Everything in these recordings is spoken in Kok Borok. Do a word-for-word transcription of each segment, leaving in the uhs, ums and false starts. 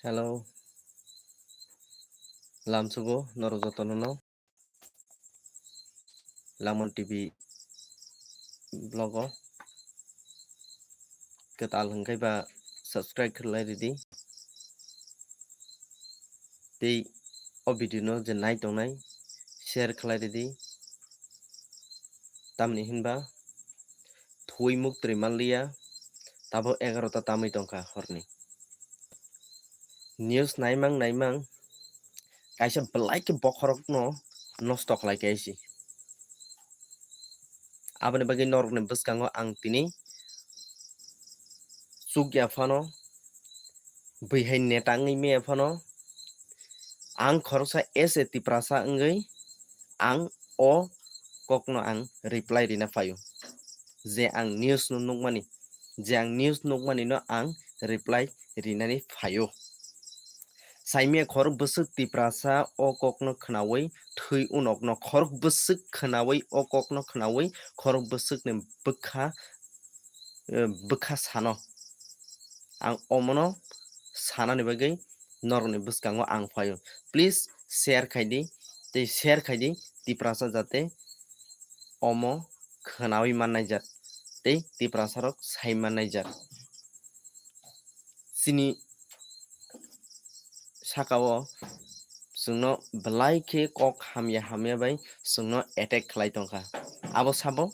Hello. Lamsugo norok jotono no. Lamon T V vlog o kwtal hwnkhe ba subscribe khlai ridi. Tei o video no je nai tongnai share khlai ridi. Tamni hinba thuwi muktwi manliya, tabuk egarota tamwi tongkha horni. News naimang naimang kaisa belai khe bokhorokno nosto khlai khe si. Aboni bagwi norokni bwskango ang tini chukya phano, bwihai neta wngwi maya phano, ang khoroksa as a Tiprasa wngwi ang o kokno ang reply rina phaio. Je ang news no nukmani, je ang news nukmani no ang reply rinani phaio. Saimya khorok bwswk Tiprasa o kokno khnaui thwi unokno, khorok bwswk khnaui o kokno khnaui khorok bwswkni bwkha, eh, bwkha sano. Ang omono sanani bagwi norokni bwskango ang phaio. Please share khai di, tei share khai di Tiprasa jate omo khwnaui mannai jat tei Tiprasa rok sai mannai jat. Chini saka o chwngno belai khe kok hamya hamya bai chwngno attack khlai tongkha. Abo sabo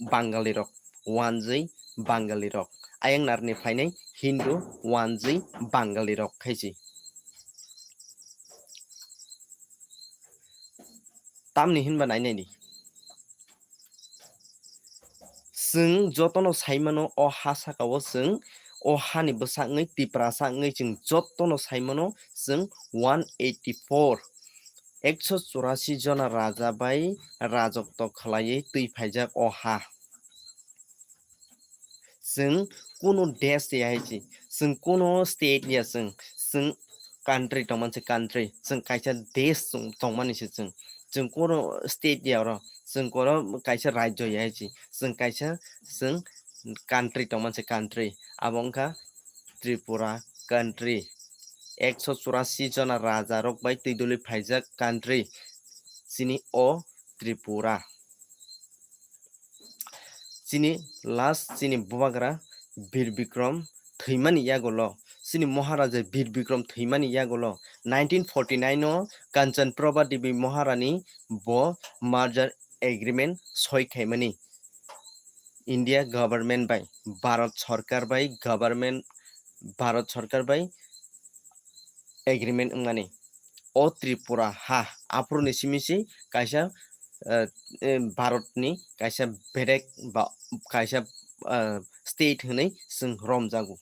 Bangali rok, wanjwi Bangali rok. Ayang narni phainai Hindu, wanjwi Bangali rok khai si. Tamni hinba nainai di. Chwng jotono sai mano o ha saka o chwng o hani bwsa wngwi Tiprasa wngwi chwng jotono sai mano chwng one eighty four, ekso churasi jona raja bai rajotw khlaiwi twi phaijak o ha. Chwng kunu desh ya hai si, chwng kunu state ya chwng, chwng country tongmani se country, chwng kaisa desh chwng tongmani se chwng, chwng kunu state ya oro, chwng oro kaisa rajyo ya hai si, chwng kaisa chwng country tongmani se country, abo wngkha Tripura country. Ekso churasi jona raja rok bai twi doli phaijak country chini o Tripura. Chini last chini bubagra Bir Bikram thwimani yagulo, chini Maharaja Bir Bikram thwimani yagulo nineteen forty nine o Kanchan Prabha Devi Maharani bo merger agreement soi khaimani India government bai, Bharat Sarkar bai government, Bharat Sarkar bai agreement wngmani. O Tripura ha, aphuruni simi se kaisa, eh, eh, Bharatni kaisa bedek ba kaisa, eh, state hwnwi chwng romjago.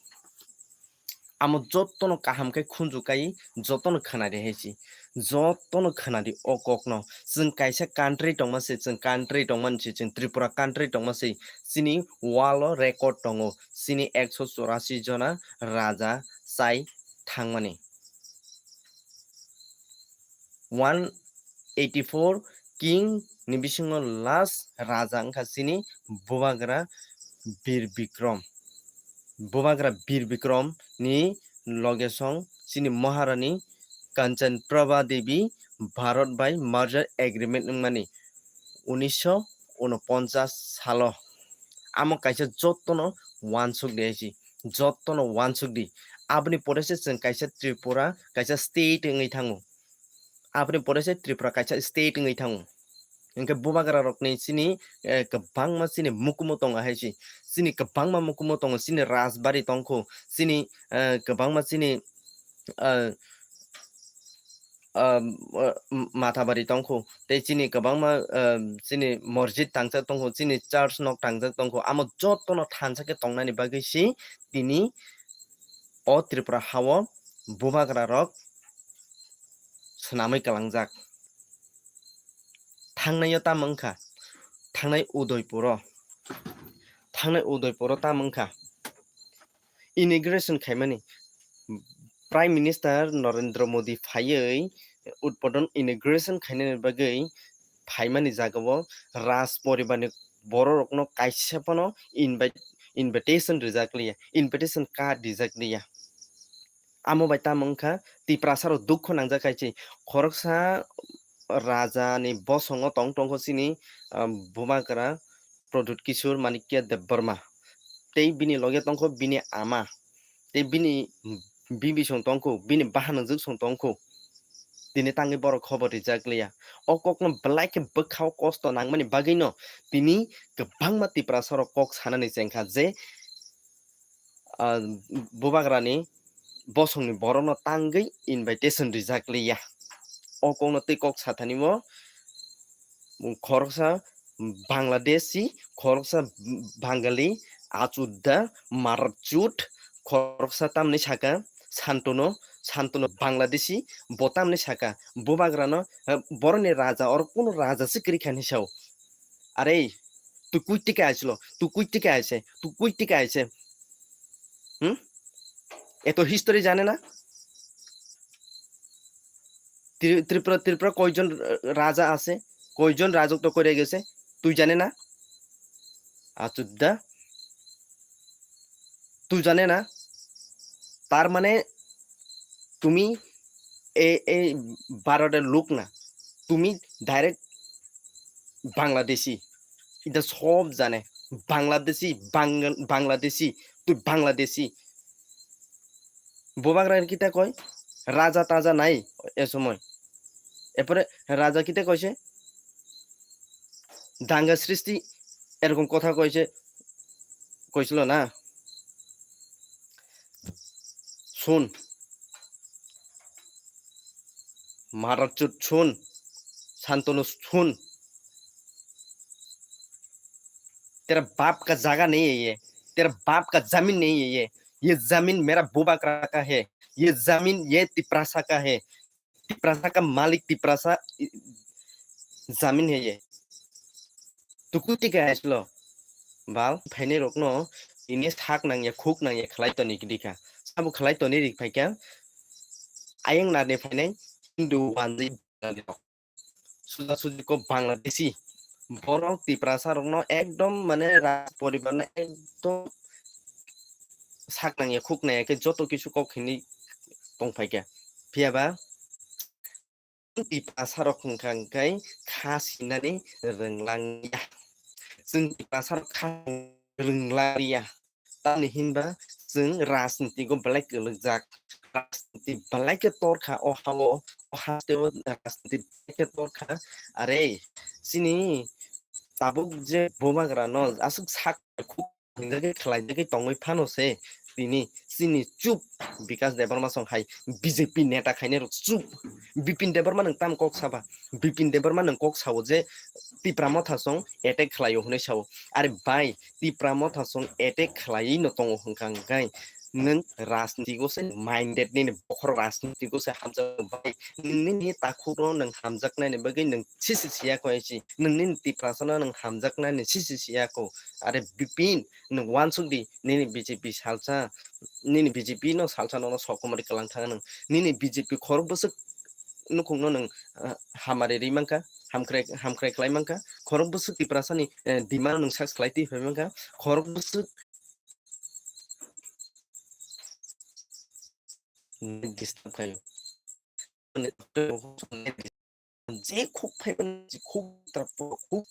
Amo jotono kaham khe khunju kai, jotono khwnadi hai si, jotono khwnadi o kokno. Chwng kaisa country tongma se, chwng country tongmani se, chwng Tripura country tongma se, chini wall o record tongo, chini ekso churasi jona raja chai thangmani. One eighty four king ni bisingo last raja wngkha chini bubagra Bir Bikram. Bubagra Bir Bikram ni loge song chini Maharani Kanchan Prabha Devi Bharat bai merger agreement wngmani unisho unoponchas salo. Amo kaisa jotono wansuk di hai si, jotono wansuk di. Aboni pore se chwng kaisa Tripura, kaisa state wngwi thango. Aboni pore se Tripura kaisa state wngwi thango. Hwnkhe bubagra rokni chini, eh, kwbangma chini mukumu tongo hai si. Chini kwbangma mukumu tongo, chini rajbari tongkho, chini, eh, kwbangma chini, eh, ah, ah, m-, Mathabari tongkho, tei chini kwbangma, ah, chini morjit tangjak tongkho, chini church nok tangjak tongkho, amo jotono thansa khe tongnani bagwi si tini o Tripura hao bubagra rok swnamwi kwlangjak. Thangnai o tamo wngkha, thangnai Udaipuro, thangnai Udaipuro tamo wngkha. Inauguration khaimani, Prime Minister Narendra Modi phaiwi udbodon inauguration khainani bagwi phaimani jagao Raj poribarni bororokno kaisa phano invite, invitation rijak liya, invitation card rijak liya. Amo bai tamo wngkha Tiprasa rok dukho nangjak hai se. Khoroksa raja ni bosongo tong tongkho chini, ah, Bubagra Pradyut Kishore Manikya Debbarma. Tei bini loge tongkho bini ama. Tei bini bibi song tongkho, bini bahanajwk song tongkho. Tini tangwi borok khobor rijak liya. O kokno belai khe bwkhao kosto nangmani bagwino tini kwbangma Tiprasa rok kok sanani chengkha je, ah, Bubagrani bosongni borokno tangwi invitation rijak liya. O kokno tei kok sathani o khoroksa Bangladeshi, khoroksa Bangali, achudda, marchut, khoroksa tamni saka Santono, Santono Bangladeshi, bo tamni saka Bubagrano, eh, boroni raja, oro kuno raja se kwrwi kha hinwi sao. Are, tu koi theke aisilo, tu koi theke aise, tu koi theke aise. Hmm? Eto history jane na? Tri-, Tripura, Tripura koijon, eh, raja ase? Koijon rajotw kore gese? Tui jane na? Achudda. Tui jane na? তার মানে তুমি এ-, এই ভারতের লোক না, তুমি direct বাংলাদেশি। এটা সব জানে। বাংলাদেশি, বাংলা-, বাংলাদেশি, তুই Bangladeshi. Bubagra kita koi, raja taja nai e somoi. Erpore raja kita koise, danga srishti, এরকম কথা কইছে, কইছিল না? শুন, মারাচুত শুন, শান্তনু শুন। तेरा बाप का जगह नहीं है ये, तेरा बाप का जमीन नहीं है ये। ये जमीन मेरा बुबागरा का है, ये जमीन ये तिपरासा का है। Tiprasa ka malik Tiprasa i-, jamin heye. Tuku tike aislo. Bal phainai rokno ini sak nangya, khuk nangya khlai toni kdikha. Sabo khlai toni rik phaikha. Ayang narni phainai Hindu wanjwi Bangali rok. Suja suji ko Bangladeshi. Borok Tiprasa rokno ekdom mane raj poribar no ekdom sak nangya, khuk nangya khe joto kisu kok hinwi tong phaikha. Phiya ba Tiprasa rok hwnkha hwnkhe kha sinani rwnglang ya. Chwng Tiprasa rok kha rwnglang ya. Tamni hinba chwng rajniti go belai kwlwkjak. Rajniti belai khe torkha o ha-o, o hasteo rajniti belai khe torkha. Are, chini tabuk je Bubagra no aswk sak khuk hinjagwi khlaijagwi tongwi phano se tini chini chup Bikash Debbarma song hai B J P neta khainai rok chup. Bipin Debbarma nwng tamo kok saba? Bipin Debbarma nwng kok sao je Tipra Motha song attack khlaio hwnwi sao. Are bai, Tipra Motha song attack khlaiwi no tongo hwnkha hwnkhe nwng rajniti go se minded nini bokhorok rajniti go se hamjak bai. Nini takhuk no nwng hamjaknani bagwi nwng sisi siya ko esi. Nwng nini Tiprasa no nwng hamjaknani sisi siya ko. Are Bipin, nwng uansuk di, nini B J P salsa, nini B J P no salsa nono sokomori kwlang thang nwng. Nini B J P khorok bwswk nukhungno nwng, ah, hamari ri mankha, hamkrai, hamkrai khlai mankha, khorok bwswk Tiprasani, eh, demand nwng sak khlai twi phai mankha, khorok bwswk disturb khaio. Je khuk phai mani, je khuk tra-, khuk